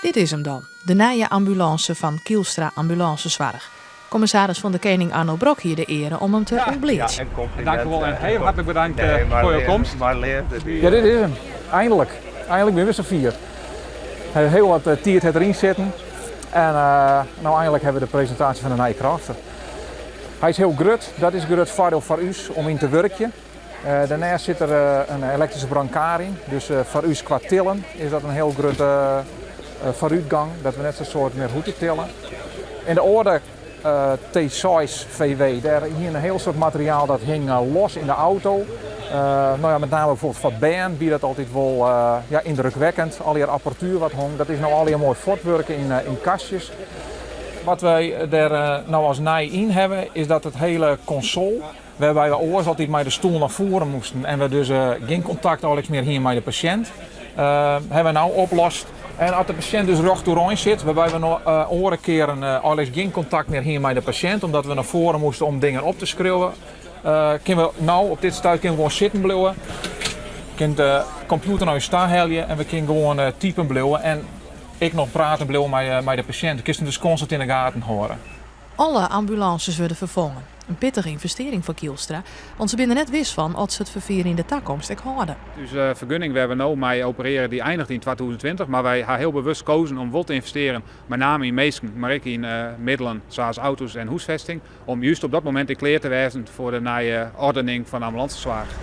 Dit is him dan, de nije ambulânse fan Kielstra Ambulânsesoarch. Kommissaris fan de Kening Arno Brok hie de eare om him te ûntbleatsjen. Dankjewol en hiel hartlik bedankt foar jo komst. Ja, dit is him. Eindelijk. Eindelijk binne we safier. Hiel wat tiid hat deryn sitten. En no eindelijk hawwe we de presintaasje fan de nije Crafter. Hy is hiel grut, dat is in grut foardiel foar ús om yn te wurkjen. Dêrneist sit der in elektryske brancard yn, dus foar ús kwa tillen is dat in hiel grutte foarútgang, dat we net sa'n soad mear hoege te tillen. En de oare T6 VW, dêr hie in hiel soad materiaal dat hing los yn de auto. No ja, met name bijvoorbeeld foar bern wie dat altyd wol ja, yndrukwekkend. Allegear apparatuer wat hong, dat is no allegear moai fuortwurke yn kastjes. Wat wy dêr no as nij yn hawwe, is dat it hiele konsol, wêrby we oars altyd mei de stoel nei foaren moasten en we dus gjin kontakt alliks mear hiene mei de pasjint, hawwe we no oplost. En as de pasjint dus rjocht oerein sit, wêrby we no oare kearen alliks gjin kontakt mear hiene mei de pasjint, omdat we nei foaren moasten om dingen op te skriuwen, kinne we no op dit stuit kinne we gewoan sitten bliuwe, kin de kompjûter nei ús ta helje en we kinne gewoan typen bliuwe en ek noch praten bliuwe mei de pasjint. Kinst him dus konstant yn de gaten hâlde. Alle ambulânses wurde ferfongen. In pittige ynvestearring foar Kielstra, want se binne der net wis fan oft se it ferfier yn de takomst ek hâlde. Us fergunning wêr't we no mei operearje dy einiget yn 2020, mar wy ha hiel bewust kozen om wol te ynvestearjen, mei name yn minsken, mar ek yn middelen sa as auto's en húsfesting, om just op dat momint ek klear te wêzen foar de nije oardening fan de ambulânsesoarch.